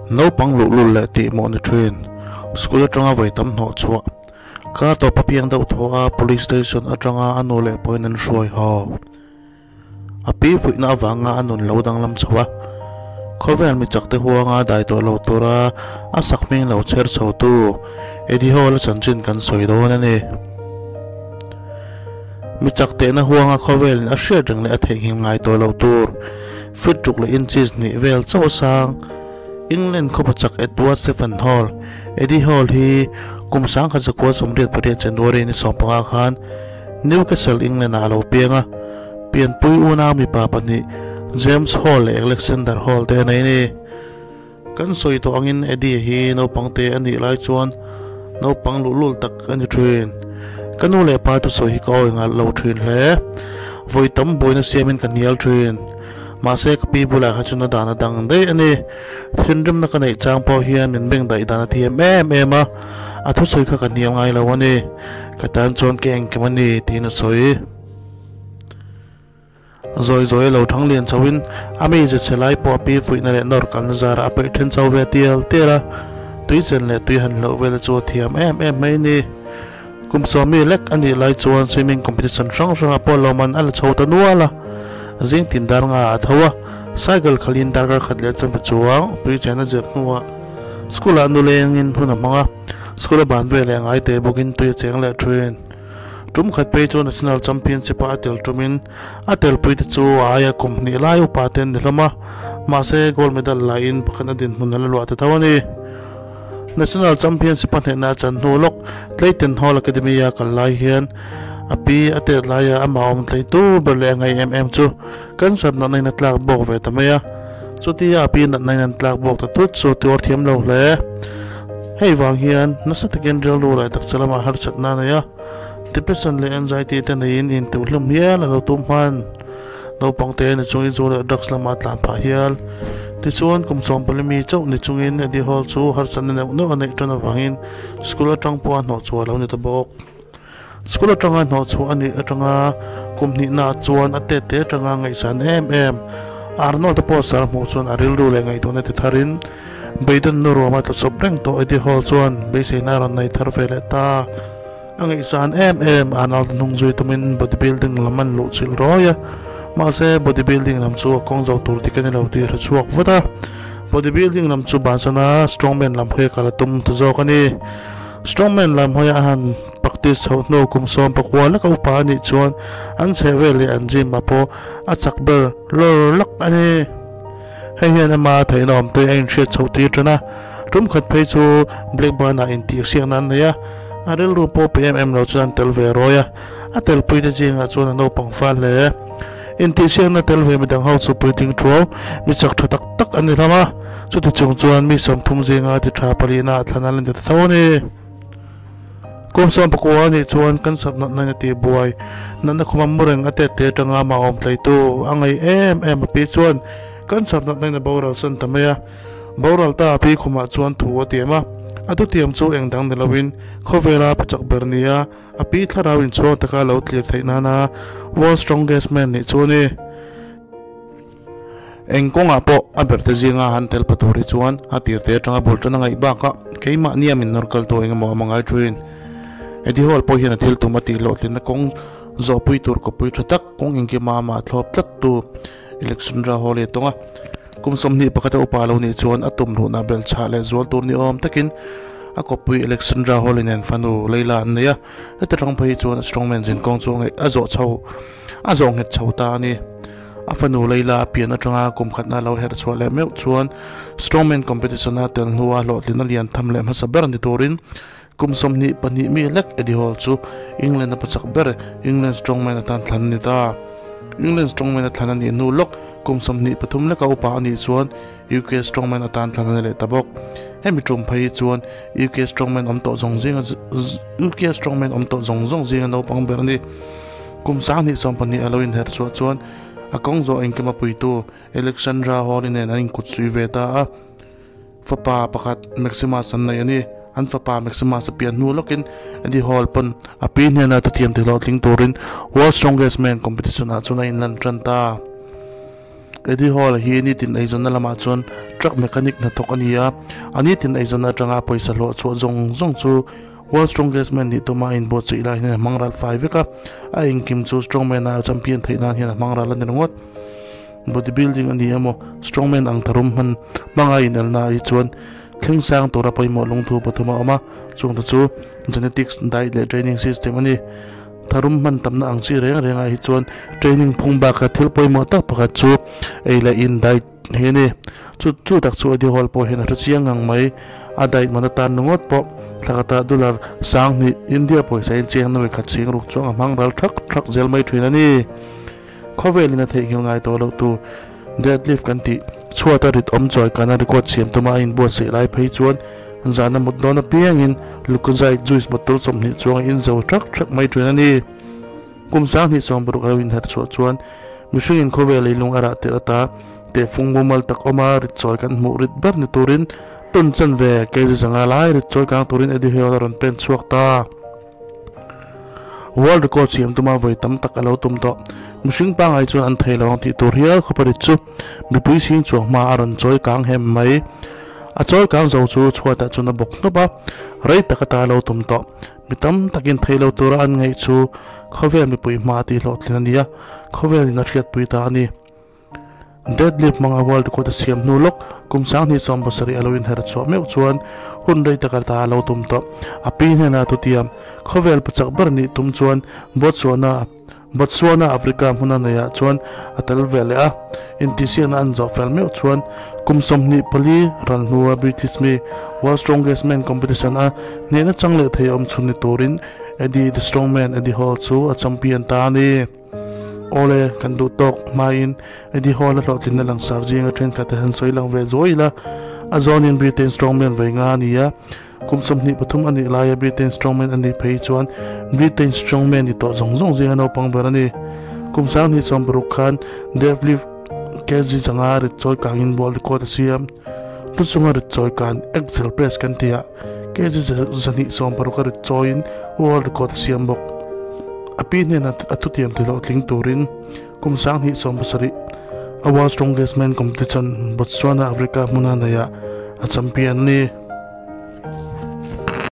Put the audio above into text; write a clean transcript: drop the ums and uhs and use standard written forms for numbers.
Naupang luhlul leh tihmawh ni thin. School atanga vawi tam hnawh chhuah. Kar tawp a piang deuh thaw a, Police Station atanga a nu leh pawhin an hruai haw. A pi fuihna avanga a nun lo danglam chho a, khawvel mi chakte huanga dai tawh lo tura a sakhming lo chher chhotu Eddie Hall-a chanchin kan sawi dawn a ni. Mi chak tehna huanga khawvelin a hriat reng leh a theihnghilh ngai tawh loh tur feet ruk leh inches hnih vel chauh a sang. England khawpa chak Edward Stephen Hall, Eddie Hall, hi kum 1988 January ni 15 khan Newcastle, England-ah a lo piang a. Pianpui unau mipa pahnih James Hall leh Alexander Hall te a nei a ni. Kan sawi tawh angin Eddie hi naupang te a nih lai chuan naupang luhlul tak a ni thin. Ka nu leh pa thusawi hi ka awi ngalh lo thin hle. Vawi tam buaina siamin ka hnial thin. Mahse ka pi bulah kha chuan a dan a dang daih a ni. Thinrimna ka neih chang pawh hian min beng daih dan a thiam em em a, a thusawi kha ka hnial ngai lo a ni. Ka tan chuan ka engkim a ni tiin a sawi. Zawi zawi a lo thang lian chhoin a meize chhe lai pawh a pi fuihna leh nawr kalna zarah a peih then chho ve tial tial a, tui chen leh tui han hlauh vel chu a thiam em em mai a ni. Kum sawmi lek a nih lai chuan swimming competition hrang hrangah pawh lawmman a la chho ta nual a, zing tin dar nga a tho a, cycle khalhin darkar khat leh chuan pa chuang tui chen a zir hnuah school ah nulengin hun a hmang a, school a ban veleh ngai teh bawkin tui a cheng leh thin. Tum khat phei chu National Championship ah a tel tumin a telpui te chu a aia kum hnih lai upa te an ni hlawm a, mahse gold medal laiin pakhatna dinhmun a la luah ta tho a ni. National Championship a hnehna a chan hnu lawk Clayton Hall Academy a kal lai hian a pi a tet laia amah awm tlei tu ber leh a ngaih em em chu cancer natna in a tlak bawk ve ta mai a, chutia a pi natna in an tlak bawk ta tut chu tuar thiam lo hle. Hei vang hian nasa takin rilru leh taksa lamah harsatna a nei a, depression leh anxiety te neiin intuhhlum hial a lo tum hman. Naupang te ni chungin zu leh drugs lamah a tlan phah hial. Tichuan, kum 14 mi chauh ni chungin Eddie Hall chu harsatna neuh neuh a neih tan avangin school atang pawh a hnawhchhuah a lo ni ta bawk. School atanga hnawhchhuah a nih atanga kum hnihnaah chuan a tet te atanga ngaihsan em em. Arnold a poster a hmuh chuan a rilru leh ngaihtuahna ti tharin Beidawn nu ruama tla chawp reng tawh Eddie Hall chuan beiseina a rawn nei thar ve leh ta. A ngaihsan em em Arnold hnung zui tumin bodybuilding lam an luh chilh rawi a, mahse bodybuilding lam chu a kawng zo tur dik a ni lo tih a hre chhuak vat a. Bodybuilding lam chu bansana strongman lam hawi a kal a tum ta zawk a ni. Strongman lam hawi a han practice chhoh hnu kum 19 leka upa a nih chuan an chheh vel leh an gym ah pawh a chak ber lawr lak a ni. Hei hian ama theihna awm te a inhriat chhoh tir tan a, tum khat phei chu Blackburn ah intihsiakna an nei a, a rilru pawh pe em em lo chuan an tel ve rawi a, a telpui te zingah chuan a naupang fal hle. Intihsiakna tel ve midang ho chu puitling thuau, mi chak tha tak tak an ni hlawm a, chuti chung chuan mi 30 zinga ti tha palihna ah thlan an la ni ta tho a ni. Kum 19 a nih chuan cancer natna in a tih buai, natna khuma mu reng a tet te atanga amah awm tlaitu a ngaih em em a pi chuan cancer natna in a boral san ta mai a. Boral ta a pi khumah chuan thu a tiam a, a thutiam chu eng dang ni loin khawvela pachak ber nia A pi thlarau inchhuang taka lo tlir theih nana World Strongest Man nih chu a ni. Eng kawngah pawh a berte zinga han tel pa tur hi chuan a tirte atanga bul tan a ngaih bakah keimahnia min nawr kal tur engemaw a mangai thin. Eddie Hall pawh hian a thil tum a tih hlawhtlinna kawng zawhpui tur kawpui tha tak kawng engkima amah thlawp tlat tu Alexandra Hall hi a tawng a. Kum 21 a upa lo nih chuan a tum luhna belh chhah leh zual tur ni awm takin a kawppui Alexandra Hawley nen fanu Leila an nei a, heti rang phei hi chuan a strongman zin kawng chu a zawh chho a zawh nghet chho ta a ni. A fanu Leila a pian atanga kum khatna lo herh chhuah leh meuh chuan strongman competition a tel hnua hlawhtlina lian tham leh hmasa ber ni turin kum 22 mi lek Eddie Hall chu England a pachak ber England strongman atan thlan a ni ta. England strongman a thlan a nih hnu lawk kum 23 leka upa a nih chuan UK strongman atan thlan a ni leh ta bawk. Hemi tum phei hi chuan UK strongman awm tawh zawng zinga UK strongman awm tawh zawng zawng zinga naupang ber a ni. Kum 2012 a lo inher chhuah chuan a kawng zawh engkim a puitu Alexandra Hall-i nen an inkut sui ve ta a. Fapa pakhat Maximus an nei a ni. An fapa Maximus a pian hnu lawkin Eddie Hall pawn a pi hnena thutiam ti hlawhtling turin World Strongest Man competition ah chuan a inlan tan ta. Eddie Hall hi nitin eizawnna lamah chuan truck mechanic hnathawk a ni a, a nitin eizawnna atanga pawisa hlawh chhuah zawng zawng chu World Strongest Man nih tuma a inbuatsaih lai hian a hmang ral fai vek a, a engkim chu Strongman a champion theih nan hian a hmang ral a ni ringawt. Bodybuilding a ni emaw Strongman ang tharum hman hmanga inelna ah hi chuan thleng sang tura pawimawh lungthu pathum a awm a, chungte chu genetics, diet leh training system a ni. Tharum hman tamna ang chi reng rengah hi chuan training phung baka thil pawimawh tak pakhat chu ei leh in diet hi a ni. Chu chu tak chu Eddie Hall pawh hian a hre chiang ngang mai. A diet man atan ringawt pawh thlakata dollar 2000 India pawisa in cheng nawi khat ching ruk chuang a hmang ral thak thak zel mai thin a ni. Khawvelin a theihnghilh ngai tawh loh tur deadlift kan tih chhuata rit awm chawi kana record siam tuma a inbuatsaih lai phei chuan zana mut dawn apiangin Lucozade juice bottle 20 chuang a inzo thak thak mai thin a ni. Kum 2016 a lo inherh chhuah chuan mihringin khawvel leilung a rah tirh ata tehfung mumal tak awma rit chawi kan hmuh rit ber ni turin tawn chan ve kg zanga lai rit chawi kang turin Eddie Hall a rawn pen chhuak ta. World record siam tuma vawi tam tak a lo tum tawh. Mihring pangngai chuan an thei lo ang tih tur hial khawp a rit chu mipui chhing chuang hma a rawn chawi kang hem mai. A chawi kang zo chu chhuatah chuan a bawk hnawp a, rei tak ata a lo tum tawh. Mi tam takin thei lo tura an ngaih chu khawvel mipui hma a tihhlawhtlin a ni a, khawvelin a hriatpui ta a ni. Deadlift hmanga World Record a siam hnu lawk kum 2017 a lo inher chhuah meuh chuan hun rei taka ta a lo tum tawh. A pi hnenah thutiam, khawvel pachak ber nih tum chuan Botswana Botswana Africa hmuna neiah chuan a tel ve leh a. Intihsiakna an zawh fel meuh chuan kum 24 ral hnua British mi World Strongest Man competition a hnehna chang leh thei awm chhun ni turin Eddie the Strongman Eddie Hall chu a champion ta a ni. Awle, kan duh tawk hmain Eddie Hall a hlawhtlinna langsar zinga thenkhat te han sawi lang ve zuai ila, a zawnin Britain strongman vawi nga a ni a, kum 23 a nih laia Britain strongman a nih phei chuan Britain strongman ni tawh zawng zawng zinga naupang ber a ni. Kum 2016 khan deadlift kg 5 rit chawi kangin world record a siam. Lu chunga rit chawi kan axle press kan ti a, kg 260 a rit chawiin world record a siam bawk. A pi hnenah a thutiam ti hlawhtling turin kum 2017 a World Strongest Man competition Botswana Africa hmuna neiah a champion a ni.